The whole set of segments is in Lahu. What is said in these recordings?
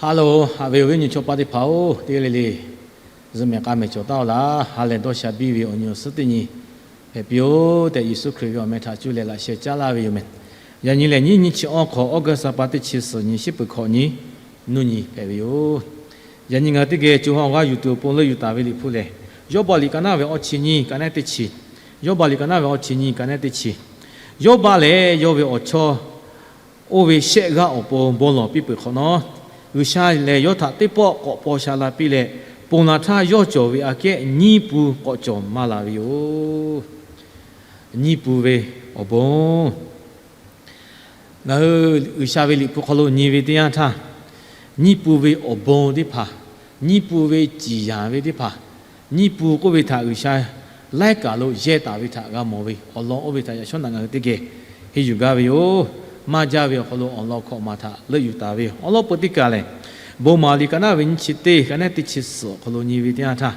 Hello, haꞈ ve awˬ viˉ awˬ nyi chaw paˆ teˇ hpaˍ-oˬ, teˇ g'aˇ le le zuhꞈ mehˍ k'a mehˍ cawˬ taˉ-oˬ laˇ. Ha lehˬ dawˇ sha biˇ ve awˬ nyi awˬ suhˉ teˇ nyi hpehꞈ piˇ-oˬ tehꞈ, Yeˍsuˆ Hkriꞈ ve awˬ meh htaꞈ cuˇ leh laꞈ sheh caˉ laˇ ve yoˬ meh. Yaꞈ nyi lehˬ, nyiˇ nyiˇ chi awˇ hk'awꞈ, August ha pa teˇ chi suhˍ nyi, shiˉ peuˬ hkawꞈ nyi, nuˇ nyi hpehꞈ ve yoˬ. Yaꞈ nyi ngaˬ hui teˇ geh co ha awˬ g'aˇ yuˬ tuˬ awˬ pon leuˆ yuˬ taˍ ve Liꞈ hpu lehˬ, Yawˇbaˆ liꞈ ka naˉ ve awˇ chi nyiˇ ka nehˉ teˇ chi. Yawˇbaˆ liꞈ ka naˉ ve awˇ chi nyiˇ ka nehˉ teˇ chi. Yawˇbaˆ lehˬ, yawˇ ve awˬ chawˇ oˇ ve shehˆ g'aˇ awˬ pon bon lawˬ piˇ peuˬ hk'awꞈ nawˉ, G'uiˬsha lehˬ yawˇ htaꞈ teˇ pawˆ k'awꞈ paw sha la piˇ leh, ponˬ laˬ htaˇ yawˇ cawˬ ve aꞈ kehˉ nyiˇ pun k'awꞈ cawˬ maˇ la ve yoˬ. Nyiˇ pun ve awˬ bon. Ngaˬ hui G'uiˬsha ve Liꞈ hpu hk'aw lo nyi ve teˇ yanˇ htaˇ, nyiˇ pun ve awˬ bon teˇ hpaˍ, nyiˇ pun ve ciˍ yanˍ ve teˇ hpaˍ, nyiˇ pun k'oˆ ve htaꞈ G'uiˬsha laiˉ kaˬ lo yehˇ taˍ ve htaꞈ g'a mawˬ ve awˬ lawn oˇ ve htaꞈ yaꞈ shawˉ naꞈ ngaˬ hui teˇ geh henˇ yuˬ gaˇ ve yoˬ. Maˇ jaˇ ve awˬ hk'aw lo awˬ lawn hkawꞈ maˬ htaꞈ leuˆ yuˬ taˍ ve yoˬ. Awˬ lawn peu teˇ kaˬ lehˬ, Bon maˍ liꞈ ka naˉ ve nyiˇ chi teˇ ka nehˉ teˇ chi suhˍ awˬ hk'aw lo nyi ve teˇ yanˇ htaˇ,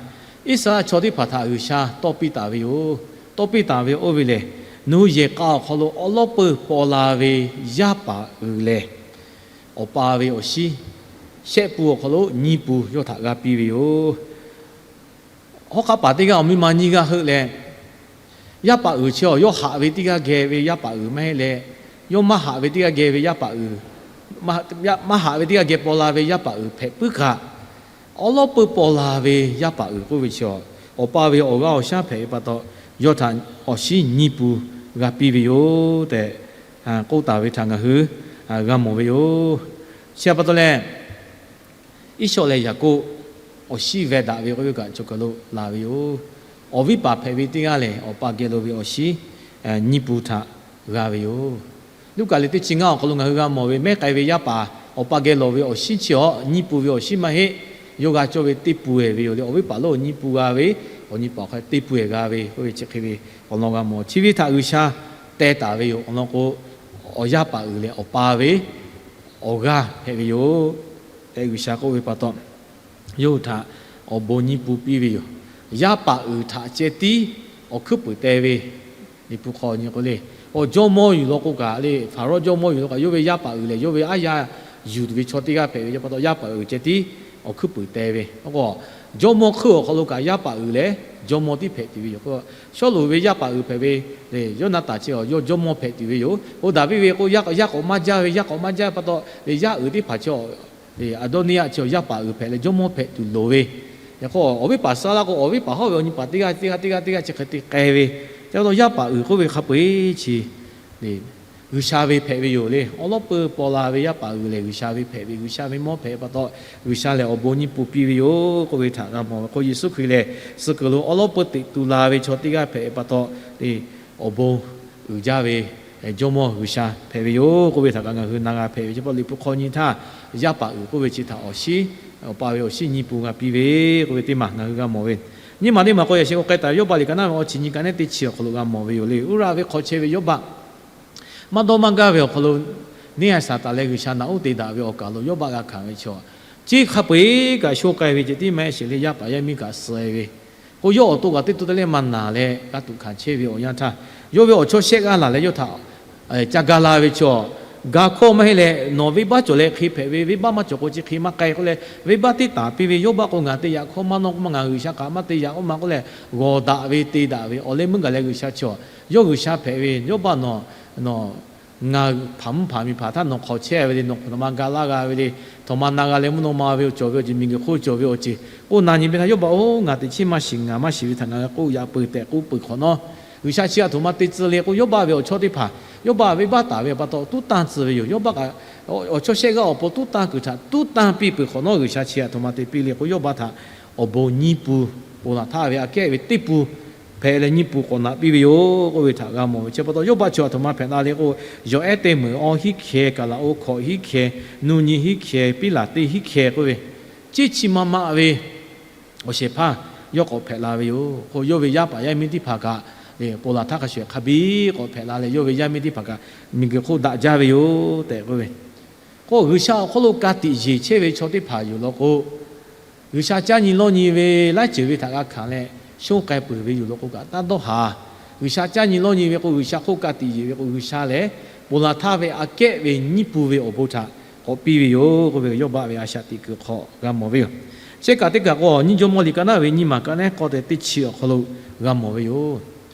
Iˉsaˍreˍlaˆ chaw teˇ hpaˍ htaꞈ G'uiˬsha tawˇ piˇ taˍ ve yoˬ. Tawˇ piˇ taˍ ve oˇ ve lehˬ, nawˬ hui yehˬ k'a awˬ hk'aw lo awˉ lawˉ peuˇ paw la ve yaˇ paˍ uiˍ lehˬ, awˬ pa ve awˬ shinˉ shehˆ pun awˬ hk'aw lo nyiˇ pun yawˇ htaꞈ g'a piˇ ve yoˬ. Hawˉ hk'aˆ paˍ teˇ g'aˇ awˬ miˇ ma nyiˇ g'aˇ heuˆ leh, yaˇ paˍ uiˍ chi awˬ yawˇ haꞈ ve teˇ g'aˇ geh ve yaˇ paˍ uiˍ maˇ heˆ leh, yawˇ maˇ haꞈ ve teˇ g'aˇ geh ve yaˇ paˍ uiˍ, maˇ haꞈ ve teˇ g'aˇ geh paw la ve yaˇ paˍ uiˍ hpehꞈ puiˉ kaꞈ, awˉ lawˉ peuˇ paw la ve yaˇ paˍ uiˍ k'oˆ ve chi awˬ pa ve awˬ g'aˇ awˬ shaˉ hpehꞈ ve pa taw, yawˇ htaꞈ awˬ shinˉ nyiˇ pun g'a piˇ ve yoˬ tehꞈ k'oˆ taˍ ve htaꞈ ngaˬ hui g'a mawˬ ve yoˬ. Chi htaꞈ pa taw leh, Iˉsawˆ leh Yaˍkoˆ awˬ shinˉ veh daꞈ ve k'oˆ ve kaꞈ chaw kaˬ lo laˬ ve yoˬ. Awˬ viˉ paˍ hpehꞈ ve teˇ g'aˇ lehˬ, awˬ pa geh lawˬ ve awˬ shinˉ nyiˇ pun htaꞈ g'a ve yoˬ. Luˉkaꞈ liꞈ teˇ chi ngaˇ awˬ hk'aw lo ngaˬ hui g'a mawˬ ve, mehˉ k'ai ve yaˇ paˍ awˬ pa geh lawˬ ve awˬ shinˉ chi awˬ nyiˇ pun ve awˬ shinˉ maˇ heˆ. Yawˇ g'a cawˇ ve teˇ pun-ehˍ ve yoˬ le. Awˬ viˉ paˍ lo awˬ nyiˇ pun g'a ve, awˬ nyi paˍ awˬ hk'a teˇ pun-ehˍ g'a ve k'oˆ ve chi hk'e ve awˬ lawn g'a mawˬ. Chi ve htaꞈ G'uiˬsha teh taˍ ve yoˬ. Awˬ lawn k'o, awˬ yaˇ paˍ uiˍ lehˬ awˬ pa ve awˬ g'aˇ hpehꞈ ve yoˬ tehꞈ G'uiˬsha k'oˆ ve pa taw, yawˇ hui htaꞈ awˬ bon nyiˇ pun piˇ ve yoˬ. Yaˇ paˍ uiˍ htaꞈ ceh tiˉ awˬ hkuiˉ puiˍ teh ve, Liꞈ hpu hk'aw nyi k'o le, awˬ jawˇmawˇ yuˬ law k'o kaꞈ le, Faˍrawˇ jawˇmawˇ yuˬ law kaꞈ, yawˇ ve yaˇ paˍ uiˍ lehˬ yawˇ ve aˉ yaˇ yuˬ tuˬ ve chaw teˇ g'aˇ hpehꞈ ve yoˬ. Pa taw yaˇ paˍ uiˍ ceh tiˉ awˬ hkuiˉ puiˍ teh ve k'o, jawˇmawˇ hkeuˆ awˬ hk'aw lo kaꞈ yaˇ paˍ uiˍ lehˬ jawˇmawˇ tiˉ hpehꞈ tuˬ ve yoˬ. K'o, Sawˉluꞈ ve yaˇ paˍ uiˍ hpehꞈ ve le, Yoˇnaˍtanˍ chi awˬ yawˇ jawˇmawˇ hpehꞈ tuˬ ve yoˬ. K'o, Daˍviˆ ve k'o, yaˇ k'awꞈ maˇ jaˇ ve, yaˇ k'awꞈ maˇ jaˇ ve pa taw le, yaˇ uiˍ teˇ hpaˍ chi Aˍdawˇniˇyaˆ chi awˬ yaˇ paˍ uiˍ hpehꞈ leh jawˇmawˇ hpehꞈ tuˬ loˍ ve. Yaꞈ hk'aˇ awˬ viˉ paˍ Saˍlaˆ k'o, awˬ viˉ paˍ hawˉ ve awˬ nyi paˍ teˇ g'aˇ teˇ g'aˇ teˇ g'aˇ teˇ g'aˇ chi hk'e te k'ai ve, yaꞈ hk'aˇ yaˇ paˍ uiˍ k'oˆ ve hk'a peu-eˬ chi G'uiˬsha ve hpehꞈ ve yoˬ le. Awˉ lawˉ peuˇ paw la ve yaˇ paˍ uiˍ lehˬ G'uiˬsha ve hpehꞈ ve, G'uiˬsha ve mawˇ hpehꞈ pa taw, G'uiˬsha lehˬ awˬ bon nyiˇ pun piˇ ve yoˬ k'oˆ ve htaꞈ g'a mawˬ ve k'o, Yeˍsuˆ Hkriꞈ lehˬ suh kuiˬ lo awˉ lawˉ peuˇ teꞈ tu la ve chaw teˇ g'aˇ hpehꞈ pa taw, awˬ bon uiˍ jaˇ ve jawˇmawˇ G'uiˬsha hpehꞈ ve yoˬ k'oˆ ve htaꞈ kaꞈ ngaˬ hui na g'a hpehꞈ ve. Chi pa taw Liꞈ hpu hk'aw nyi htaˇ, yaˇ paˍ uiˍ k'oˆ ve chi htaꞈ awˬ shinˉ, awˬ pa ve awˬ shinˉ nyiˇ pun g'a piˇ ve k'oˆ ve teˇ maˬ ngaˬ hui g'a mawˬ ve. Nyiˇ maˬ teˇ maˬ k'o, yaꞈ sheh k'o k'ai taˍ ve Yawˇbaˆ liꞈ ka naˉ ve awˇ chi nyiˇ ka nehˉ teˇ chi awˬ hk'aw lo g'a mawˬ ve yoˬ le. Uˉraˆ ve hk'aw chehˇ ve Yawˇbaˆ maˇ dawˇ maˇ gaˇ ve awˬ hk'aw lo, neˇ haiˬ Saˍtanˍ leh G'uiˬsha naꞈ uˉ te daꞈ ve awˬ kaˬ lo Yawˇbaˆ g'a hkanˍ ve chaw, chi hk'a peu-eˬ kaꞈ sho k'ai ve ceh tiˉ maˇ heˆ sheˍ le, yaˇ paˍ yaˇ miˇ kaꞈ suh-e ve k'o, yawˇ awˬ to kaꞈ teˇ to teˇ leh maˇ naˬ leh g'a tuꞈ hkanˍ chehˇ ve awˬ yanˇ htaˇ, yawˇ ve awˬ chawˇ shehˆ g'aˇ laˬ leh yawˇ htaꞈ ca ga la ve chaw, ga hkawˇ maˇ heˆ leh, nawˬ venˇbaˆ cawˬ leh hk'e hpehꞈ ve, venˇbaˆ maˇ cawˬ k'o chi hk'e maˇ k'ai k'oˆ leh, venˇbaˆ teˇ taˍ piˇ ve. Yawˇbaˆ k'o, ngaˬ te yaꞈ hkawˇ maˇ nawˇ k'oˆ ma, ngaˬ G'uiˬsha kaꞈ maˇ te yaꞈ k'oˆ ma k'oˆ leh, g'awˬ daꞈ ve te daꞈ ve awˬ leh meuˇ gaˬ leh G'uiˬsha chi awˬ, yawˇ G'uiˬsha hpehꞈ ve. Yawˇbaˆ nawˬ, nawˬ ngaˬ hpaˍ mvuhˇ hpaˍ miˬ hpaˍ htaˇ nawˬ hk'awꞈ chehˇ ve le, nawˬ hk'aˬ htoꞈ ma ga laˇ g'a ve le, htoꞈ ma na g'a leh mvuhˇ naw ma ve awˬ cawˬ ve awˬ ceuˬ, miˬguiˬ hk'oˆ cawˬ ve awˬ ceuˬ k'oˆ na nyi ve htaˇ, Yawˇbaˆ-oˬ, ngaˬ teꞈ chiˉ maˇ shiˍ, ngaˬ maˇ shiˍ ve htaꞈ ngaˬ k'oˆ yaꞈ peuˬ tehꞈ k'oˆ peuˬ hk'awꞈ nawˉ, G'uiˬsha chi htaꞈ htoꞈ ma te tcuh le k'o, Yawˇbaˆ ve awˬ chawˇ teˇ hpaˍ, Yawˇbaˆ venˇbaˆ taˍ ve pa taw tuˉ tanˇ tcuh ve yoˬ. Yawˇbaˆ kaꞈ awˬ chawˇ shehˆ g'aˇ awˬ pon tuˉ tanˇ kuiˬ htaꞈ tuˉ tanˇ piˇ peuˬ hk'awꞈ nawˉ, G'uiˬsha chi htaꞈ htoꞈ ma te piˇ le k'o, Yawˇbaˆ htaꞈ awˬ bon nyiˇ pun, ponˬ laˬ htaˇ ve aꞈ kehˉ ve teˇ pun hpehꞈ leh nyiˇ pun k'awꞈ naꞈ piˇ ve yoˬ k'oˆ ve htaꞈ g'a mawˬ ve. Chi pa taw Yawˇbaˆ chi htaꞈ htoꞈ ma hpehꞈ la le k'o, Yawˬ ehˉ teˇ meunˍ awˇ hiˉ hkeh, kaˍ laꞈ-oˇ hkawꞈ hiˉ hkeh, nuˇ nyi hiˉ hkeh, piˉ laˬ teˇ hiˉ hkeh k'oˆ ve, ciˉ chi ma ma ve awˬ shehˍ hpaˇ yawˇ k'awꞈ hpehꞈ la ve yoˬ k'o, yawˇ ve yaˇ paˍ yaˇ miˇ teˇ hpaˍ kaꞈ, ponˬ laˬ htaˇ hk'a shuˍ hk'a biˇ k'awꞈ hpehꞈ la leh, yawˇ ve yaˇ miˇ teˇ hpaˍ kaꞈ miˬguiˬ hk'oˆ daꞈ jaˇ ve yoˬ tehꞈ k'oˆ ve. K'o, G'uiˬsha awˬ hk'oˆ lo ka tiꞈ yeˬ chehˇ ve chaw teˇ hpaˍ yoˬ law k'o, G'uiˬsha caˇ nyi lawˇ nyi ve laiˉ ceuˬ ve htaꞈ g'a hkanˍ leh, shonˇ k'ai peuˬ ve yoˬ law k'o kaꞈ taˇ dawˇ haˍ. G'uiˬsha caˇ nyi lawˇ nyi ve k'o, G'uiˬsha hk'oˆ ka tiꞈ yeˬ ve k'o, G'uiˬsha lehˬ ponˬ laˬ htaˇ ve aꞈ kehˉ ve nyiˇ pun ve awˬ bon htaꞈ k'awꞈ piˇ ve yoˬ k'oˆ ve, yawˇ baˆ ve a shaꞈ teꞈ kuiˬ hk'aw g'a mawˬ ve yoˬ. Shehˆ kaꞈ teˇ kaꞈ k'o, nyiˇ Jawˇmawˇ liꞈ ka naˉ ve nyiˇ maˬ ka naˉ k'awˇ tehꞈ teˇ chi awˬ hk'aw lo g'a mawˬ ve yoˬ.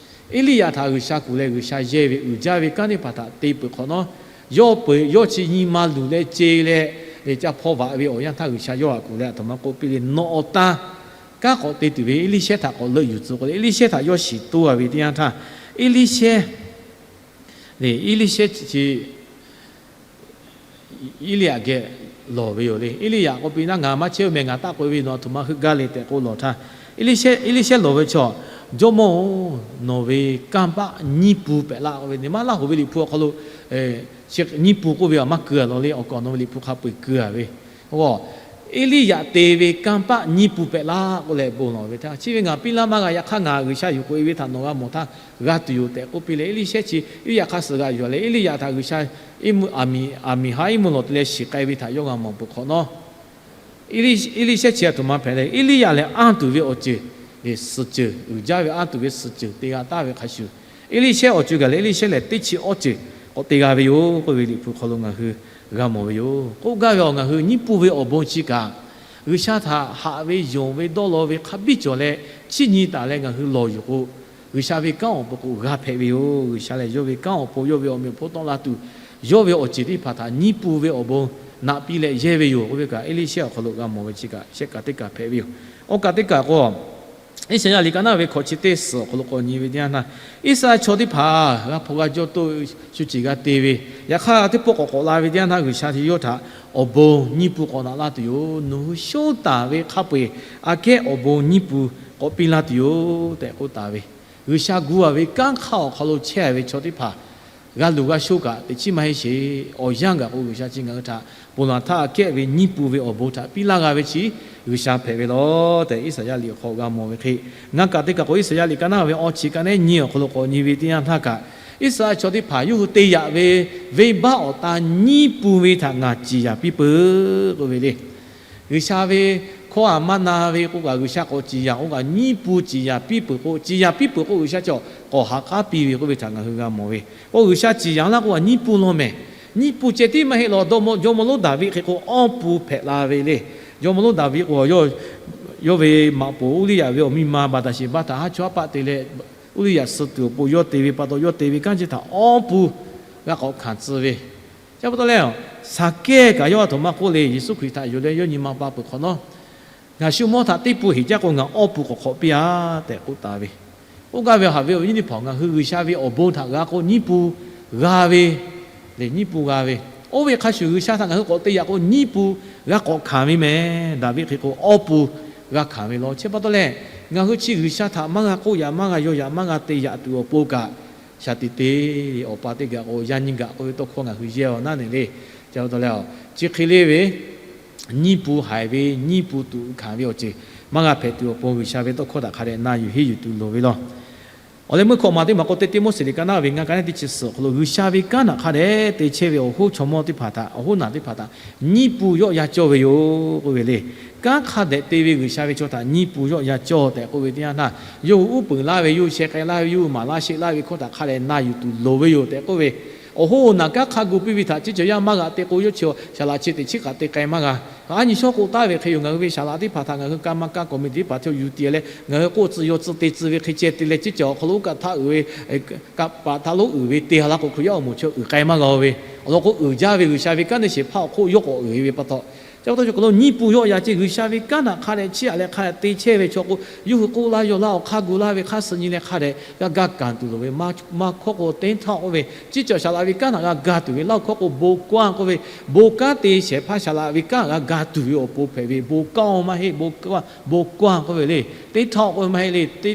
Eˇliˇyaꞈ htaꞈ G'uiˬsha kuˬ leh G'uiˬsha yehˇ ve uiˍ jaˇ ve kanˉ teˇ hpaˍ htaꞈ te peuˬ hk'awꞈ nawˉ, yawˇ peuˬ yawˇ chi nyi ma luˬ leh ce leh, ca hpaw vaꞈ ve awˬ yanˇ htaˇ G'uiˬsha yawˇ htaꞈ kuˬ leh, aˬ htoꞈ ma k'oˆ piˇ le, nawˬ awˬ tan kanˉ k'awꞈ te tuˬ ve Eˇliˇshehˇ htaꞈ k'awꞈ leuˆ yuˬ tcuh k'o le, Eˇliˇshehˇ htaꞈ yawˇ shiˍ toˇ a ve teˇ yanˇ htaˇ, Eˇliˇshehˇ, Eˇliˇshehˇ chi Eˇliˇyaꞈ geh lawˬ ve yoˬ le. Eˇliˇyaꞈ k'oˆ piˇ naˉ, ngaˬ maˇ chehˇ ve mehˬ, ngaˬ taˆ k'oꞈ e ve, nawˬ aˬ htoꞈ ma heuˆ gaˇ le tehꞈ k'oˆ lawˬ htaˇ, Eˇliˇshehˇ lawˬ ve chaw, Jawˇmawˇ-oˬ, nawˬ ve kanˇ paˆ nyiˇ pun pehꞈ laˇ k'oˆ ve, nyi ma Laˇ hoꞈ ve Liꞈ hpu awˬ hk'aw lo nyiˇ pun k'oˆ ve a maˇ keu a lawˬ le. Awˬ kaˍ awˬ naw ve Liꞈ hpu hk'a peu-eˬ keu a ve, Eˇliˇyaꞈ te ve kanˇ paˆ nyiˇ pun pehꞈ laˇ k'oˆ leh bon lawˬ ve htaˇ, chi ve ngaˬ piˇ laˇ maˇ g'a. Yaꞈ hk'aˇ ngaˬ G'uiˬsha yuˬ k'oꞈ e ve htaꞈ nawˬ g'a mawˬ htaˇ g'a tuˬ yoˬ tehꞈ k'oˆ piˇ leh, Eˇliˇshehˇ chi Eˇliˇyaꞈ hk'aˇ suh g'a yuˬ a leh, Eˇliˇyaꞈ htaꞈ G'uiˬsha aˬ miˍ haˉ iˉ mvuhˇ lawˬ te leh shiˍ k'ai ve htaꞈ yawˇ g'a mawˬ peuˬ hk'awꞈ nawˉ, Eˇliˇshehˇ chi aˬ htoꞈ ma hpehꞈ le. Eˇliˇyaꞈ lehˬ, anˇ tuˬ ve awˬ ceuˬ, suhˍ ceuˬ, uiˍ jaˇ ve anˇ tuˬ ve suhˍ ceuˬ te g'a taˍ ve hk'a shuˍ, Eˇliˇshehˇ awˬ co gaˬ leh Eˇliˇshehˇ lehˬ teˇ chi awˇ ceuˬ k'awꞈ te g'a ve yoˬ k'oˆ ve Liꞈ hpu hk'aw lo ngaˬ hui g'a mawˬ ve yoˬ. K'oˆ gaˇ ve awˬ, ngaˬ hui nyiˇ pun ve awˬ bon chi kaꞈ, G'uiˬsha htaꞈ haꞈ ve, yonˍ ve, dawˇ law ve hk'a biˇ cawˬ leh chiˇ nyi taˍ leh ngaˬ hui lawˬ yuˬ k'o, G'uiˬsha ve kanˉ awˬ pon k'o g'a hpehꞈ ve yoˬ. G'uiˬsha lehˬ, yawˇ ve kanˉ awˬ pon, yawˇ ve awˬ meꞈ awˬ hponˇ tawˆ la tuˬ, yawˇ ve awˬ ceuˬ teˇ hpaˍ htaꞈ nyiˇ pun ve awˬ bon naꞈ piˇ leh yehˇ ve yoˬ k'oˆ ve kaꞈ, Eˇliˇshehˇ awˬ hk'aw lo g'a mawˬ ve chi kaꞈ shehˆ kaꞈ teˇ kaꞈ hpehꞈ ve yoˬ. Awˬ kaˍ teˇ kaꞈ k'o, Iˉsaˍyaˆ liꞈ ka naˉ ve hkawꞈ chi teˇ suhˍ awˬ hk'aw lo k'awꞈ nyi ve teˇ yanˇ htaˇ, Iˉsaˍreˍlaˆ chaw teˇ hpaˍ g'a hpaw g'a jawˇ toˆ, shu ceˬ g'a te ve, yaꞈ hk'aˇ teˇ pawˆ k'awꞈ k'awꞈ la ve teˇ yanˇ htaˇ, G'uiˬsha chi yawˇ htaꞈ awˬ bon nyiˇ pun k'awꞈ naꞈ laˇ tuˬ yoˬ. Nawˬ hui shoˉ taˍ ve hk'a peu-eˬ aꞈ kehˉ awˬ bon nyiˇ pun k'awꞈ piˇ laˇ tuˬ yoˬ tehꞈ k'oˆ taˍ ve, G'uiˬsha gu a ve kanˉ hk'aˇ awˬ hk'aw lo chehˇ a ve chaw teˇ hpaˍ g'a luˬ g'a shoˉ kaꞈ teꞈ chiˉ maˇ heˆ sheˍ. Awˬ yanˇ gaˬ k'o, G'uiˬsha chi ngaˬ hui htaꞈ ponˬ laˬ htaˇ aꞈ kehˉ ve nyiˇ pun ve awˬ bon htaꞈ piˇ laˇ g'a ve chi G'uiˬsha hpehꞈ ve lawˬ tehꞈ, Iˉsaˍyaˆ liꞈ awˬ hk'aw g'a mawˬ ve hk'e, ngaˬ kaꞈ teˇ kaꞈ k'o, Iˉsaˍyaˆ liꞈ ka naˉ ve awˇ chi ka nehˉ nyi awˬ hk'aw lo k'awꞈ nyi ve teˇ yanˇ htaˇ kaꞈ, Iˉsaˍreˍlaˆ chaw teˇ hpaˍ yawˇ hui te yaꞈ ve venˇbaˆ awˬ tan nyiˇ pun ve htaꞈ ngaˬ ciˍ yanˍ piˇ peuˬ k'oˆ ve le. G'uiˬsha ve hkawˇ aꞈ maˇ na ve k'o kaꞈ, G'uiˬsha k'awꞈ ciˍ yanˍ k'o kaꞈ, nyiˇ pun ciˍ yanˍ piˇ peuˬ k'o, ciˍ yanˍ piˇ peuˬ k'o, G'uiˬsha chi k'awꞈ ha k'aˉ piˇ ve k'oˆ ve htaꞈ ngaˬ hui g'a mawˬ ve. K'o, G'uiˬsha ciˍ yanˍ laˇ k'o kaꞈ nyiˇ pun law mehˬ. Nyiˇ pun ceh tiˉ maˇ heˆ law. Jawˇmawˇ lonˉ Daˍviˆ hk'e k'o, awˇ pun hpehꞈ la ve le. Jawˇmawˇ lonˉ Daˍviˆ k'o, yawˇ ve maꞈ poˍ Uˇriˆyaꞈ ve awˬ miˇ ma Baˍdaˍsheˍbaˆ htaꞈ haˉ chawˇ haˉ paˆ te leh, Uˇriˆyaꞈ suh tuˬ awˬ pon yawˇ te ve pa taw, yawˇ te ve kanˉ chi htaꞈ awˇ pun g'a k'awꞈ hkanˍ tcuh ve. Chi pa taw leh, Saˍkehˇ kaꞈ yawˇ aˬ htoꞈ ma k'oˆ le. Yeˍsuˆ Hkriꞈ htaꞈ yonˍ leh yawˇ nyi ma pa peuˬ hk'awꞈ nawˉ, Ngaˬ shu mawˇ htaꞈ teˇ pun heˍ jaˇ k'o, ngaˬ awˇ pun k'awꞈ hk'awꞈ piˇ-a tehꞈ k'oˆ taˍ ve. K'oˆ gaˇ ve, haꞈ ve awˬ viˉ awˬ nyi teˇ hpaˍ, ngaˬ hui G'uiˬsha ve awˬ bon htaꞈ g'a k'o, nyiˇ pun g'a ve le. Nyiˇ pun g'a ve, oˇ ve hk'a shuˍ G'uiˬsha htaꞈ ngaˬ hui k'awꞈ te yaꞈ k'o, nyiˇ pun g'a k'awꞈ hkanˍ ve mehˬ. Daˍviˆ hk'e k'o, awˇ pun g'a hkanˍ ve law. Chi pa taw leh, ngaˬ hui chi G'uiˬsha htaꞈ maˇ g'a k'oˆ yaꞈ, maˇ g'a yaw yaꞈ, maˇ g'a te yaꞈ tuˬ awˬ pon kaꞈ, shaˍ tiꞈ te, awˬ pa teˇ gaˬ k'o, yaˇ nyiˇ gaˬ k'oˆ ve tawˇ hkawˇ ngaˬ hui yehˇ-aw naˉ neˬ le. Chi pa taw leh, chi hk'e le ve, nyiˇ pun haiˬ ve, nyiˇ pun tuꞈ hkanˍ ve awˬ ceuˬ maˇ g'a hpehꞈ tuˬ awˬ pon, G'uiˬsha ve tawˇ hkawˇ htaꞈ hk'a dehꞈ na yuˬ henˇ yuˬ tuˬ loˍ ve law. Awˬ leh meuˇ hkawꞈ maˬ teˇ maˬ k'o, teˇ Tiˆmoˉseˍ liꞈ ka naˉ ve ngaˇ ka nehˉ teˇ chi suhˍ awˬ hk'aw lo, G'uiˬsha ve kanˉ htaꞈ hk'a dehꞈ te chehˇ ve awˬ hoˉ chaw mawˇ teˇ hpaˍ htaꞈ, awˬ hoˉ naˬ teˇ hpaˍ htaꞈ nyiˇ pun yawˆ ya cawˇ ve yoˬ k'oˆ ve le. Kanˉ hk'a dehꞈ te ve G'uiˬsha ve chaw htaꞈ nyiˇ pun yawˆ ya cawˇ tehꞈ k'oˆ ve teˇ yanˇ htaˇ, yawˇ hui uˉ peunˍ laˇ ve, yawˇ hui sheh k'ai laˇ ve, yawˇ hui maˍ laˇ sheˆ laˇ ve hkawˇ htaꞈ hk'a dehꞈ na yuˬ tuˬ loˍ ve yoˬ tehꞈ k'oˆ ve, awˬ hoˉ awˬ naˬ kanˉ hk'a gu piˇ ve htaꞈ chi cawˬ yaˇ maˇ g'aꞈ te k'o, yawˇ chi shaˍ laꞈ chi teꞈ chiˉ kaꞈ te k'ai maˇ g'a. Aˉ nyi shawˉ k'oˆ taˍ ve hk'e yoˬ. Ngaˬ hui ve shaˍ laꞈ teˇ hpaˍ htaꞈ ngaˬ hui ka ma ka kawˍ miˬ teˇ hpaˍ htawˇ yuˬ tiꞈ leh, ngaˬ hui k'oˆ tcuh yaw tcuh te tcuh ve hk'e ceh te leh, chi cawˬ awˬ hk'aw lo uˉ kaꞈ htaˇ uiˍ ve, kaꞈ paˍ htaˇ lonˉ uiˍ ve te ha la k'o, Hkriꞈ yaˇ awˬ moˍ chaw uiˍ k'ai maˇ g'a-o ve. Awˬ lawn k'o, uiˍ jaˇ ve G'uiˬsha ve kanˉ teˇ shehˍ hpaˇ awˬ hk'oˆ yawˇ k'awꞈ uiˍ ve pa taw, chi pa taw chi hk'aw lo nyiˇ pun yawˆ ya ceh G'uiˬsha ve kanˉ htaꞈ hk'a dehꞈ chiˇ aꞈ leh hk'a dehꞈ te chehˇ ve chaw k'o, yawˇ hui k'oˆ laˇ yaw laˇ awˬ hk'aˇ gu laˇ ve hk'aˇ suh nyi leh hk'a dehꞈ g'a ga kanˍ tuˬ loˍ ve. Maˇ hkawˇ k'o, teˇ htaˇ k'oˆ ve, chi cawˬ shaˍ laꞈ ve kanˉ htaꞈ g'a ga tuˬ ve. Laˇ hkawˇ k'o, bon kanˇ k'oˆ ve, bon kanˉ te shehˍ hpaˇ shaˍ laꞈ ve kanˉ g'a ga tuˬ ve awˬ pon hpehꞈ ve. Bon kanˇ maˇ heˆ, bon kanˇ k'oˆ ve le. Teˇ htaˇ k'oˆ ve maˇ heˆ le.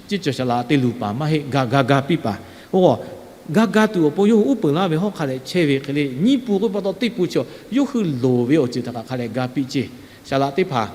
Chi cawˬ shaˍ laꞈ te luˬ paˍ maˇ heˆ, ga ga ga piˇ paˍ. Oˇ, ga ga tuˬ awˬ pon yawˇ hui uˉ peunˍ laˇ ve hawˉ hk'a dehꞈ chehˇ ve hk'e le. Nyiˇ pun k'oˆ ve pa taw, teˇ pun chi yawˇ hui loˍ ve awˬ ceuˬ htaꞈ kaꞈ hk'a dehꞈ ga piˇ ceˇ. Shaˍ laꞈ teˇ hpaˍ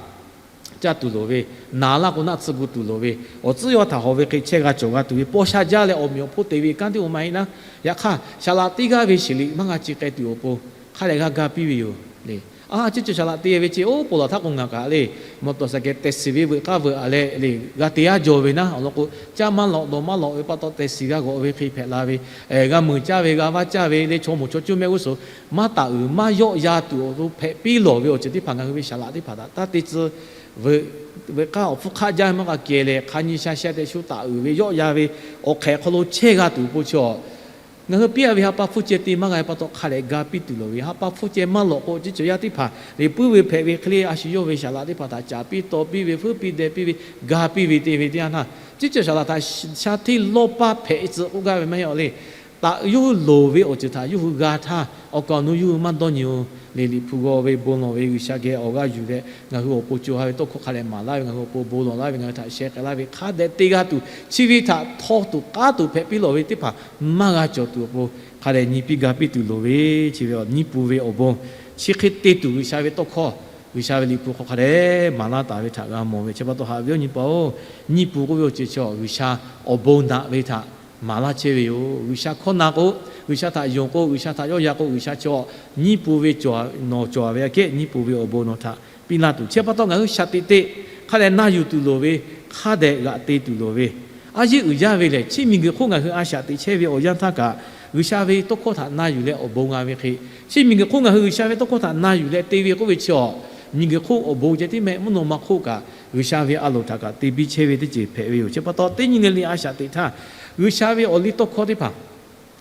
caˇ tuˬ loˍ ve, naˍ laˇ k'o naˆ tsuhˇ gu tuˬ loˍ ve, awˬ tcuhˉ yawˇ htaꞈ hawˬ ve hk'e chehˇ g'a cawˬ g'a tuˬ ve, paw sha jaˇ leh awˬ meꞈ awˬ hponˇ te ve kanˉ teˇ maˬ maˇ heˆ naˉ. Yaꞈ hk'aˇ, shaˍ laꞈ teˇ g'aˇ ve shiˍ liꞈ maˇ g'a ci k'ai tuˬ awˬ pon hk'a dehꞈ g'a ga piˇ ve yoˬ le. A, chi cawˬ saˍ laꞈ te ve chi oˇ poˬ laˬ htaˇ k'o ngaˬ kaꞈ le, motor cycle tehˬ shiˍ ve veuꞈ k'aˇ veuꞈ a leh le g'a te yaˇ jawˬ ve naˉ awˬ lawn k'o, caˇ maˇ lawꞈ dawˬ maˇ lawꞈ ve pa taw tehˬ shiˍ g'a g'awꞈ ve hk'e hpehꞈ la ve, g'a muiˬ caˇ ve g'a vaˇ caˇ ve le chaw moˍ chaw cuˇ mehˆ g'uˇ suhˍ maˇ taˍ uiˍ maˇ yawˆ yan tuˬ awˬ to hpehꞈ piˇ lawˬ ve awˬ ceuˬ teˇ hpaˍ ngaˬ hui ve saˍ laꞈ teˇ hpaˍ htaꞈ taˇ te tcuh veuꞈ, veuꞈ k'aˇ awˬ hpfuhˇ hk'aˆ jaˇ maˇ k'a kehˬ lehˬ hk'a nyi sha sheh tehꞈ shu taˍ uiˍ ve yawˆ yan ve awˬ hk'ehꞈ hk'aw lo chehˇ g'a tuˬ awˬ pon chi a, ngaˬ hui piˇ a ve ha pa hpfuhˇ ceh te maˇ g'a ve pa taw hk'a dehꞈ ga piˇ tuˬ loˍ ve, ha pa hpfuhˇ ceh maˇ lawꞈ k'o chi cawˬ yaˇ teˇ hpaˍ liꞈ puiˉ ve hpehꞈ ve hk'e le a shu yawˇ ve saˍ laꞈ teˇ hpaˍ htaꞈ caˍ piˇ taw piˇ ve hpfuhˇ piˇ deh piˇ ve ga piˇ ve te ve teˇ yanˇ htaˇ, chi cawˬ saˍ laꞈ htaꞈ sha hteˇ lawˇ paˇ hpehꞈ tcuh k'oˆ gaˇ ve maˇ heˆ a le. Taꞈ yawˇ hui loˍ ve awˬ ceuˬ htaꞈ yawˇ hui g'a htaˇ awˬ kaˍ awˬ nu yawˇ hui maˇ dawˇ nyi-o. Liꞈ liꞈ hpu g'aw ve bon lawˬ ve G'uiˬsha geh awˬ g'aˇ yuˬ leh ngaˬ hui awˬ pon co ha ve tawˇ hkawˇ hk'a dehꞈ maˍ laˇ ve, ngaˬ hui awˬ pon bon lawˬ laˇ ve, ngaˬ hui htaꞈ sheh k'ai laˇ ve hk'a dehꞈ te g'a tuˬ, chi ve htaꞈ htawˇ tuˬ k'aˉ tuˬ hpehꞈ piˇ lawˬ ve teˇ hpaˍ maˇ g'a cawˬ tuˬ awˬ pon hk'a dehꞈ nyi piˇ ga piˇ tuˬ loˍ ve, chi ve awˬ nyiˇ pun ve awˬ bon chi hk'e te tuˬ G'uiˬsha ve tawˇ hkawˇ, G'uiˬsha ve liꞈ hpu hk'aw hk'a dehꞈ maˍ laˇ taˍ ve htaꞈ g'a mawˬ ve. Chi pa taw haꞈ ve awˬ nyi paˍ-oˬ, nyiˇ pun k'oˆ ve awˬ ceuˬ chi awˬ G'uiˬsha awˬ bon naꞈ ve htaꞈ maˍ laˇ chehˇ ve yoˬ. G'uiˬsha hkawˇ na k'o, G'uiˬsha htaꞈ yonˍ k'o, G'uiˬsha htaꞈ yawˆ yan k'o, G'uiˬsha chaw nyiˇ pun ve nawˬ cawˬ ve aꞈ kehˉ nyiˇ pun ve awˬ bon nawˬ htaꞈ piˇ laˇ tuˬ. Chi pa taw ngaˬ hui shaꞈ teꞈ teꞈ hk'a dehꞈ na yuˬ tuˬ loˍ ve, hk'a dehꞈ g'aꞈ te tuˬ loˍ ve, a yeˇ uiˍ jaˇ ve lehˬ, chi miˬguiˬ hk'oˆ ngaˬ hui a shaꞈ teꞈ chehˇ ve awˬ yanˇ htaˇ kaꞈ G'uiˬsha ve tawˇ hkawˇ htaꞈ na yuˬ leh awˬ bon g'a ve hk'e, chi miˬguiˬ hk'oˆ ngaˬ hui G'uiˬsha ve tawˇ hkawˇ htaꞈ na yuˬ leh te ve k'oˆ ve chi awˬ, miˬguiˬ hk'oˆ awˬ bon ceh tiˉ mehˆ mvuhˇ naw ma hk'oˆ kaꞈ G'uiˬsha ve a loˍ htaꞈ kaꞈ te biˇ chehˇ ve teˇ ceuˬ hpehꞈ ve yoˬ. Chi pa taw teˇ nyi le le a shaꞈ teꞈ htaˇ, G'uiˬsha ve awˬ liˇ tawˇ hkawˇ teˇ hpaˍ,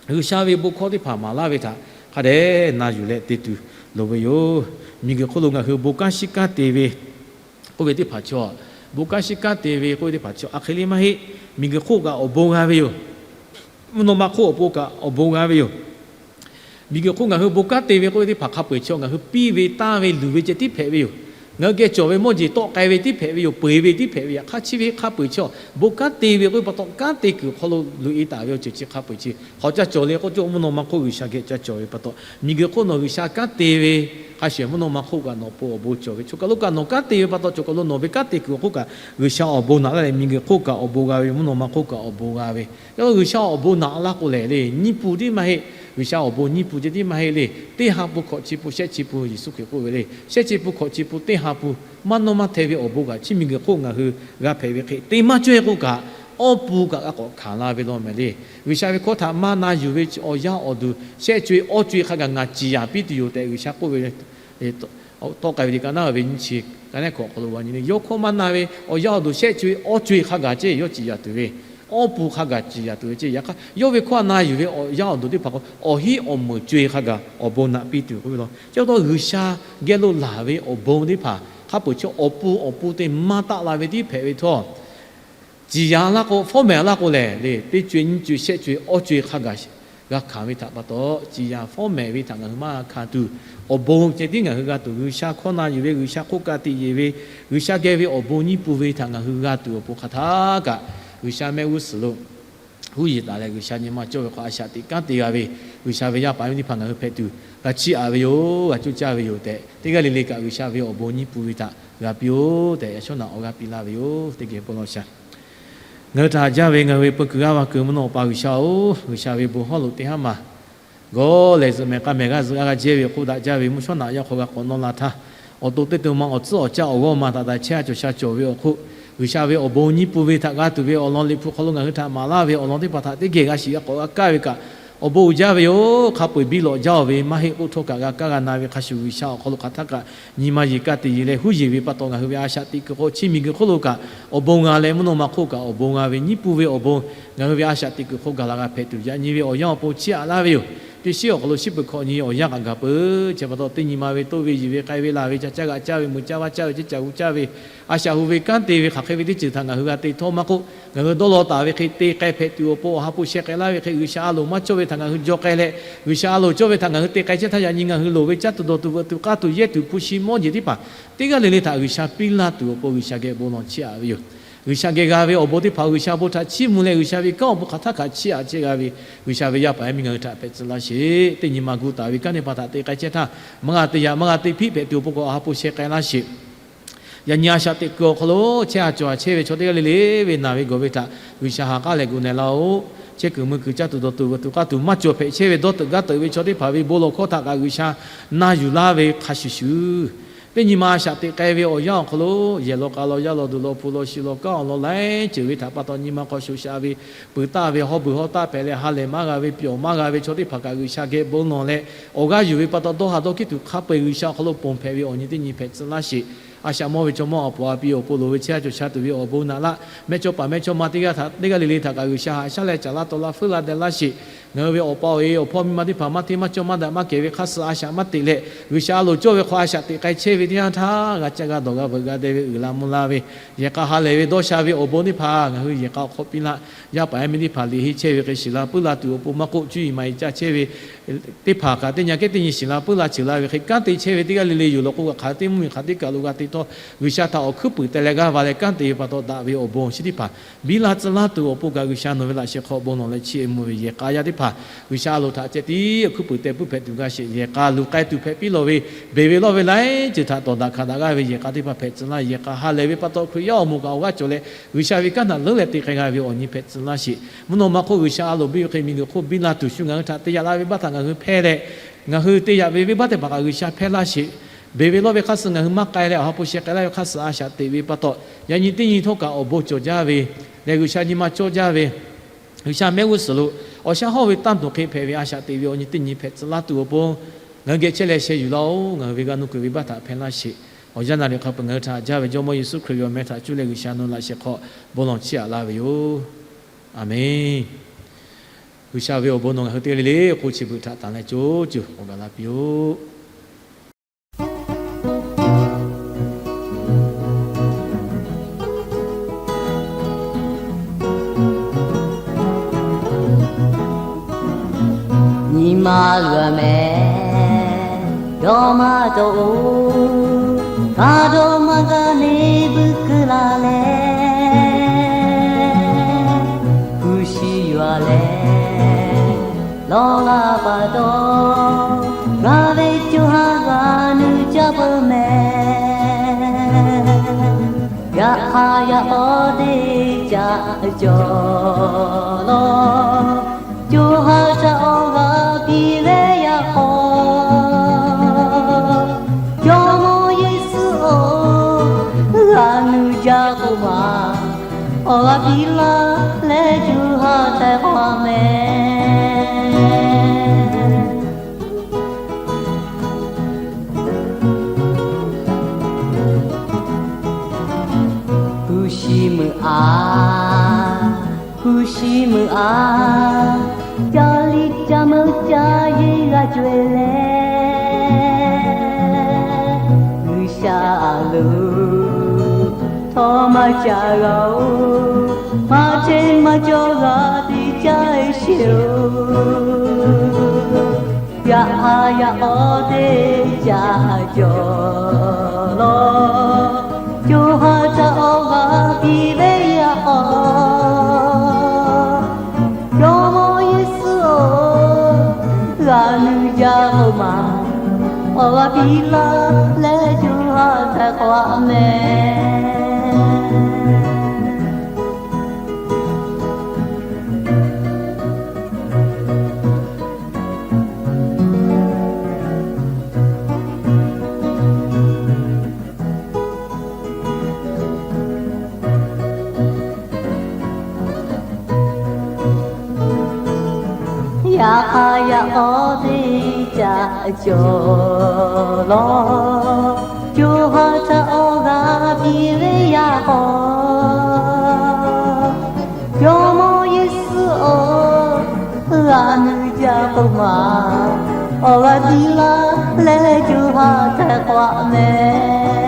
G'uiˬsha ve bon hkawˇ teˇ hpaˍ maˍ laˇ ve htaꞈ hk'a dehꞈ na yuˬ leh te tuˬ loˍ ve yoˬ. Miˬguiˬ hk'oˆ lo ngaˬ hui bon kanˉ shiˉ kanˉ te ve k'oˆ ve teˇ hpaˍ chi awˬ, bon kanˉ shiˉ kanˉ te ve k'oˆ ve teˇ hpaˍ chi awˬ a hk'e le maˇ heˆ. Miˬguiˬ hk'oˆ kaꞈ awˬ bon g'a ve yoˬ. Mvuhˇ naw ma hk'oˆ awˬ pon kaꞈ awˬ bon g'a ve yoˬ. Miˬguiˬ hk'oˆ ngaˬ hui bon kanˉ te ve k'oˆ ve teˇ hpaˍ hk'a peu-eˬ chi ngaˬ hui piˇ ve tanˇ ve luˬ ve ceh tiˉ hpehꞈ ve yoˬ. Ngaˬ hui geh cawˬ ve mawˇ jeˬ tawˆ k'ai ve tiˉ hpehꞈ ve yoˬ, peu-eˬ ve tiˉ hpehꞈ ve. Yaꞈ hk'aˇ chi ve hk'a peu-eˬ chi awˬ bon kanˉ te ve k'oˆ ve pa taw kanˉ te kuiˬ awˬ hk'aw lo loꞈ e taˍ ve awˬ ceuˬ chi hk'a peu-eˬ chi hk'awꞈ ca cawˬ le k'oˆ cawˇ, mvuhˇ naw ma hk'oˆ G'uiˬsha geh ca cawˬ ve pa taw, miˬguiˬ hk'oˆ nawˬ G'uiˬsha kanˉ te ve hk'a shuˍ mvuhˇ naw ma hk'oˆ kaꞈ nawˬ pon awˬ bon cawˬ ve. Choˬ kaˬ lo kaꞈ nawˬ kanˉ te ve pa taw choˬ kaˬ lo nawˬ ve kanˉ te kuiˬ awˬ hk'oˆ kaꞈ G'uiˬsha awˬ bon naꞈ laˇ leh miˬguiˬ hk'oˆ kaꞈ awˬ bon g'a ve, mvuhˇ naw ma hk'oˆ kaꞈ awˬ bon g'a ve. Yaꞈ hk'aˇ G'uiˬsha awˬ bon naꞈ laˇ k'o lehˬ le, nyiˇ pun tiˉ maˇ heˆ. G'uiˬsha awˬ bon nyiˇ pun ceh tiˉ maˇ heˆ le. Teˇ ha pun hkawꞈ chi pun shehˆ chi pun Yeˍsuˆ Hkriꞈ k'oˆ ve le. Shehˆ chi pun hkawꞈ chi pun teˇ ha pun maˇ nawˇ maˇ hteh ve awˬ bon kaꞈ chi miˬguiˬ hk'oˆ ngaˬ hui g'a hpehꞈ ve hk'e te maˇ cawˇ-e k'oˆ kaꞈ, awˇ pun kaꞈ g'a k'awꞈ hkanˍ la ve law mehˍ le. G'uiˬsha ve hkawˇ htaꞈ maˇ na yuˬ ve awˬ yaˇ awˬ duˬ shehˆ co-e awˇ co-e hk'a gaˬ ngaˬ ciˍ yanˍ piˇ tuˬ yoˬ tehꞈ G'uiˬsha k'oˆ ve tawˆ k'ai ve teꞈ ka naˉ ve nyi chi ka neˉ hkawꞈ hk'aw lo g'a nyi le. Yawˇ hkawˇ maˇ na ve awˬ yaˇ awˬ duˬ shehˆ co-e awˇ co-e hk'a gaˬ ceˇ yawˇ ciˍ yanˍ tuˬ ve, awˇ pun hk'a gaˬ ciˍ yanˍ tuˬ ve ceˇ. Yaꞈ hk'aˇ yawˇ ve hkawˇ a na yuˬ ve awˬ yaˇ awˬ duˬ teˇ hpaˍ k'o awˬ hinˉ awˬ meunˍ co-e hk'a gaˬ awˬ bon naꞈ piˇ tuˬ k'oˆ ve law. Chi pa taw G'uiˬsha geh lo laˬ ve awˬ bon teˇ hpaˍ hk'a peu-eˬ chi awˬ pun awˬ pun te maˇ taˆ la ve tiˉ hpehꞈ ve htawˇ, ciˍ yanˍ laˇ k'o, fawˉ mehˍ laˇ k'o lehˬ le, teˇ co-e nyiˇ co-e shehˆ co-e awˇ co-e hk'a gaˬ g'a hkanˍ ve htaꞈ pa taw, ciˍ yanˍ fawˉ mehˍ ve htaꞈ ngaˬ hui maˇ g'a hkanˍ tuˬ, awˬ bon ceh tiˉ ngaˬ hui g'a tuˬ, G'uiˬsha hkawˇ na yuˬ ve, G'uiˬsha hk'oˆ ka tiꞈ yeˬ ve, G'uiˬsha geh ve awˬ bon nyiˇ pun ve htaꞈ ngaˬ hui g'a tuˬ awˬ pon hk'aˬ htaˇ kaꞈ, G'uiˬsha mehˆ g'uˇ suhˍ lo huˉ yeˬ taˍ leh G'uiˬsha nyi ma cawˇ ve hk'aw a shaꞈ teꞈ kanˉ te g'a ve, G'uiˬsha ve yaˇ paˍ yaˇ miˇ teˇ hpaˍ ngaˬ hui hpehꞈ tuˬ g'a chiˇ aꞈ ve yoˬ, g'a coˇ caˇ ve yoˬ tehꞈ, teˇ g'aˇ le le kaꞈ G'uiˬsha ve awˬ bon nyiˇ pun ve htaꞈ g'a piˇ-oˆ tehꞈ yaꞈ shawˉ naꞈ awˬ g'aˇ piˇ laˇ ve yoˬ. Teˇ geh bon lawˬ shaˍ. Ngaˬ hui htaꞈ haꞈ jaˇ ve ngaˬ hui ve peu kuiˬ g'aˇ va kuiˬ mvuhˇ naw Awˬ pa G'uiˬsha-oˬ, G'uiˬsha ve bon hawˉ lo teˇ haˉ maˬ gawˇ lehˬ zuhꞈ mehˍ k'a mehˍ g'aˇ zuhꞈ g'aˇ g'a jehˇ ve awˬ hk'oˆ daꞈ jaˇ ve mvuhˇ shawˉ naꞈ yaˇ hk'aw g'a k'awꞈ nawˇ la htaˇ, awˬ to teˇ to ma awˬ tcuhˉ awˬ caˇ awˬ g'awˇ ma taꞈ taꞈ chehˇ a cawˬ sha cawˬ ve awˬ hk'oˆ, G'uiˬsha ve awˬ bon nyiˇ pun ve htaꞈ g'a tuˬ ve awˬ lawn Liꞈ hpu hk'aw lo ngaˬ hui htaꞈ maˍ laˇ ve awˬ lawn teˇ hpaˍ htaꞈ teˇ geh g'a shiˍ g'a k'awꞈ g'a kaˇ ve kaꞈ, awˬ bon uiˍ jaˇ ve yoˬ. Hk'a peu-eˬ biˇ lawꞈ jaˇ-oˬ ve maˇ heˆ k'oˆ htawˇ kaꞈ g'a kaˇ g'a na ve hk'a shuˍ G'uiˬsha awˬ hk'aw lo hk'aˬ htaˇ kaꞈ nyi ma yeˬ ka tiꞈ yeˬ leh huˉ yeˬ ve pa taw ngaˬ hui ve a shaꞈ teꞈ kuiˬ hk'aw chi miˬguiˬ hk'oˆ lo kaꞈ awˬ bon g'a leh mvuhˇ naw ma hk'oˆ kaꞈ awˬ bon g'a ve nyiˇ pun ve awˬ bon ngaˬ hui ve a shaꞈ teꞈ kuiˬ hk'aw gaˬ la g'a hpehꞈ tuˬ, yaꞈ nyi ve awˬ yanˇ awˬ pon chiˇ aꞈ laˇ ve yoˬ. Teˇ shiˉ awˬ hk'aw lo shiˉ peuˬ hkawꞈ nyi awˬ yanˇ kaꞈ gaˬ peuˬ. Chi pa taw teˇ nyi ma ve toˇ ve yiˬ ve k'ai ve laˬ ve ca caˇ g'aꞈ caˇ ve mui caˇ vaˇ caˇ ve ceˇ caꞈ hu caˇ ve a shaꞈ hu ve kanˉ te ve hk'aˬ hk'e ve teˇ ceuˬ htaꞈ ngaˬ hui g'a te htawˇ maˇ k'oˆ, ngaˬ hui dawˇ law taˍ ve hk'e te k'ai hpehꞈ tuˬ awˬ pon awˬ ha hpu sheh k'ai laˇ ve hk'e G'uiˬsha a loˍ maˇ cawˇ ve htaꞈ ngaˬ hui jaw k'ai leh, G'uiˬsha a loˍ cawˇ ve htaꞈ ngaˬ hui te k'ai chehˇ htaˇ yaꞈ nyi ngaˬ hui loˍ ve caˇ tuˬ dawˬ tuˬ veuꞈ tuˬ k'aˇ tuˬ yehˇ tuˬ hpu shi mawˇ jeˬ teˇ hpaˍ teˇ g'aˇ le le htaꞈ G'uiˬsha piˇ laˇ tuˬ awˬ pon G'uiˬsha geh bon lawˬ chiˇ aꞈ ve yoˬ. G'uiˬsha geh g'a ve awˬ bon teˇ hpaˍ G'uiˬsha bon htaꞈ chiˇ mvuh leh G'uiˬsha ve kanˉ awˬ bon hk'aˬ htaˇ kaꞈ chiˇ aꞈ chehˇ g'a ve G'uiˬsha ve yaˇ paˍ yaˇ miˇ ngaˬ hui htaꞈ hpehꞈ tcuh laˇ sheˍ. Teˇ nyi ma gu taˍ ve kanˉ teˇ hpaˍ htaꞈ te k'ai chehˇ htaˇ, maˇ g'a te yaꞈ maˇ g'a te hpiˆ hpehꞈ tuˬ awˬ pon k'o awˬ ha hpu sheh k'ai laˇ sheˍ. Yaꞈ nyi a shaꞈ teꞈ kuiˬ awˬ hk'aw lo chehˇ a cawˬ a chehˇ ve chaw teˇ g'aˇ le le ve naˬ ve gawˬ ve htaꞈ G'uiˬsha ha k'aˉ leh gu na laˇ-oˆ. chehˇ kuiˬ mui kuiˬ caˇ tuˬ dawˬ tuˬ g'uiˬ tuˬ k'aˇ tuˬ maˇ cawˬ hpehꞈ chehˇ ve dawˇ teuꞈ gaˇ teuꞈ ve chaw teˇ hpaˍ ve bon lawˬ hkawˇ htaꞈ kaꞈ G'uiˬsha na yuˬ laˇ ve hk'a shuˍ shuˍ, teˇ nyi ma a shaꞈ teꞈ k'ai ve awˬ yanˇ awˬ hk'aw lo yehˬ law k'a law yaˇ law duˬ law hpu law shi law kanˉ awˬ lawn laiˉ ceuˬ ve htaꞈ pa taw nyi ma hk'aw shoꞈ shaꞈ ve, peuˬ taˆ ve, hawˉ beuˬ hawˉ taˆ hpehꞈ leh ha lehˬ maˇ g'a ve, pyawˬ maˇ g'a ve chaw teˇ hpaˍ kaꞈ G'uiˬsha geh bon lawˬ leh, awˬ g'aˇ yuˬ ve pa taw dawˇ ha dawˇ hkiˉ tuˬ hk'a peu-eˬ G'uiˬsha awˬ hk'aw lo ponˬ hpehꞈ ve awˬ nyi teˇ nyi hpehꞈ tcuh laˇ sheˍ. A shaꞈ mawˇ ve chaw mawˇ awˬ poˍ a pi awˬ pon loˍ ve chehˇ a cawˬ sha tuˬ ve awˬ bon naꞈ laˇ. Mehˇchawˇpaˍ mehˇchawˇma teˇ g'aˇ htaꞈ teˇ g'aˇ le le htaꞈ kaꞈ G'uiˬsha haꞈ shaˉ leh caˍ laˇ taw laˇ feuˉ laˇ deh laˇ sheˍ. Ngaˬ hui ve awˬ pa awˬ e awˬ hpawˇ miˇ ma teˇ hpaˍ maˇ hteˇ maˇ cawˇ maˇ daꞈ maˇ kehˬ ve hk'aˇ suh a shaꞈ maˇ teꞈ leh, G'uiˬsha a loˍ cawˇ ve hk'aw a shaꞈ teꞈ k'ai chehˇ ve teˇ yanˇ htaˇ g'a caˇ g'a dawˬ g'a veuꞈ g'a deh ve uiˍ la mvuh la ve, yehˬ k'a ha lehˬ ve dawˇ sha ve awˬ bon teˇ hpaˍ ngaˬ hui yehˬ k'a awˬ hk'aw piˇ laˇ. Yaˇ paˍ yaˇ miˇ teˇ hpaˍ liꞈ henˇ chehˇ ve hk'e shiˍ la puiˉ la tuˬ awˬ pon maˇ k'oˆ, cuˇ yiˍ maˍ yiˍ caˇ chehˇ ve teˇ hpaˍ kaꞈ teˇ nyi kehˉ teˇ nyi shiˍ la puiˉ la ceuˬ la ve hk'e kanˉ te chehˇ ve teˇ g'aˇ le le yoˬ law k'o, kaꞈ hk'aˬ teˇ mvuhˇmiˬ hk'aˬ teˇ kaˬ lo g'a te htawˇ, G'uiˬsha htaꞈ awˬ hkuiˉ puiˍ teh leh g'aˇ va leh kanˉ te ve pa taw daꞈ ve awˬ bon chi teˇ hpaˍ biˇ laˇ tcuh laˇ tuˬ awˬ pon kaꞈ G'uiˬsha nawˬ ve laꞈ sheh hk'aw bon lawˬ leh chiˇ mvuh ve yehˬ k'a yaˇ teˇ hpaˍ G'uiˬsha a loˍ htaꞈ ceh tiˉ awˬ hkuiˉ puiˍ teh puiˉ hpehꞈ tuˬ g'a sheˍ. Yehˬ k'a luˬ k'ai tuˬ hpehꞈ piˇ lawˬ ve, beˬ ve lawˇ ve laiˉ ceuˬ htaꞈ tawˍ daꞈ hkanˍ daꞈ g'aˇ ve yehˬ k'a teˇ hpaˍ hpehꞈ tcuh laˇ. Yehˬ k'a ha lehˬ ve pa taw Hkriꞈ yaˇ awˬ moˍ kaꞈ awˬ g'aˇ cawˬ leh G'uiˬsha ve kanˉ htaꞈ leuˉ leh te k'ai g'a ve awˬ nyi hpehꞈ tcuh laˇ sheˍ. Mvuhˇ naw ma hk'oˆ G'uiˬsha a loˍ biˇ ve hk'e miˬguiˬ hk'oˆ biˇ la tuˬ shu ngaˬ hui htaꞈ te yaꞈ la ve venˇbaˆ htaꞈ ngaˬ hui hpehˇ leh, ngaˬ hui te yaꞈ ve venˇbaˆ teˇ hpaˍ kaꞈ G'uiˬsha hpehˇ laˇ sheˍ. Beˬ ve lawˇ ve hk'aˇ suh ngaˬ hui maˇ k'ai leh awˬ ha hpu sheh k'ai laˇ ve hk'aˇ suh a shaꞈ teꞈ ve pa taw, yaꞈ nyi teˇ nyi htawˇ kaꞈ awˬ bon cawˬ jaˇ ve leh G'uiˬsha nyi ma cawˇ jaˇ ve, G'uiˬsha mehˆ g'uˇ suhˍ lo awˬ shaˉ hawˇ ve tanˇ tuˬ hk'e hpehꞈ ve a shaꞈ teꞈ ve awˬ nyi teˇ nyi hpehꞈ tcuh laˇ tuˬ awˬ pon, ngaˬ hui geh chehˇ leh sheh yuˬ laˇ-oˬ. Ngaˬ hui ve g'a nuˇ kuiˬ venˇbaˆ htaꞈ hpehˇ laˇ sheˍ. Awˬ yanˇ naˍ riˍ hk'a peu-eˬ ngaˬ hui htaꞈ jaˇ ve Jawˇmawˇ Yeˍsuˆ Hkriꞈ ve awˬ meh htaꞈ cuˇ leh G'uiˬsha nawˬ laꞈ sheh hk'aw bon lawˬ chiˇ aꞈ laˇ ve yoˬ. Aˬmenˍ. G'uiˬsha ve awˬ bon nawˬ ngaˬ hui teˇ g'aˇ le le k'o chi beuꞈ htaꞈ tanˬ leh co cuˬ k'awꞈ gaˬ la piˇ-oˆ. Nyi ma luˬ-a mehˍ, dawˇ maˇ dawˇ-oˬ, kaꞈ dawˇ maˇ gaˇ neˇ buiˇ keu la leh, hpu shi yuˬ-a leh, lawˇ la pa taw, g'aˇ ve co ha g'a nuˇ caˇ peuˬ mehˍ. Yaꞈ hk'aˇ yaꞈ k'aw teˇ caꞈ cawˬ lawˬ, co ha htaꞈ awˬ g'aˇ piˇ ve yaꞈ k'aw, Jawˇmawˇ Yeˍsuˆ-oˬ, g'a nuˇ jaˇ k'oˆ maˬ, awˬ g'aˇ piˇ laˇ leh co ha htaiˍ hk'awꞈ mehˍ. Hpu shi meuꞈ-a, hpu shi meuꞈ-a, ca liˇ ca meuˇ ca yeˇ g'a co-e leh, G'uiˬsha a loˍ htawˇ maˇ ca g'a-oˬ, maˇ hteˇ maˇ cawˇ g'a teˇ caˇ-e sheˍ-oˬ. Yaꞈ hk'aˇ yaꞈ k'aw teˇ caꞈ cawˬ lawˬ, co ha htaꞈ awˬ g'aˇ piˇ ve yaꞈ k'aw, Jawˇmawˇ Yeˍsuˆ-oˬ, g'a nuˇ jaˇ k'oˆ maˬ, awˬ g'aˇ piˇ laˇ leh co ha htaiˍ hk'awꞈ mehˍ. Yaꞈ hk'aˇ yaꞈ k'aw teˇ caꞈ cawˬ lawˬ, co ha htaꞈ awˬ g'aˇ piˇ ve yaꞈ k'aw, Jawˇmawˇ Yeˍsuˆ-oˬ, g'a nuˇ jaˇ k'oˆ maˬ, awˬ g'aˇ piˇ laˇ leh co ha htaiˍ hk'awꞈ mehˍ.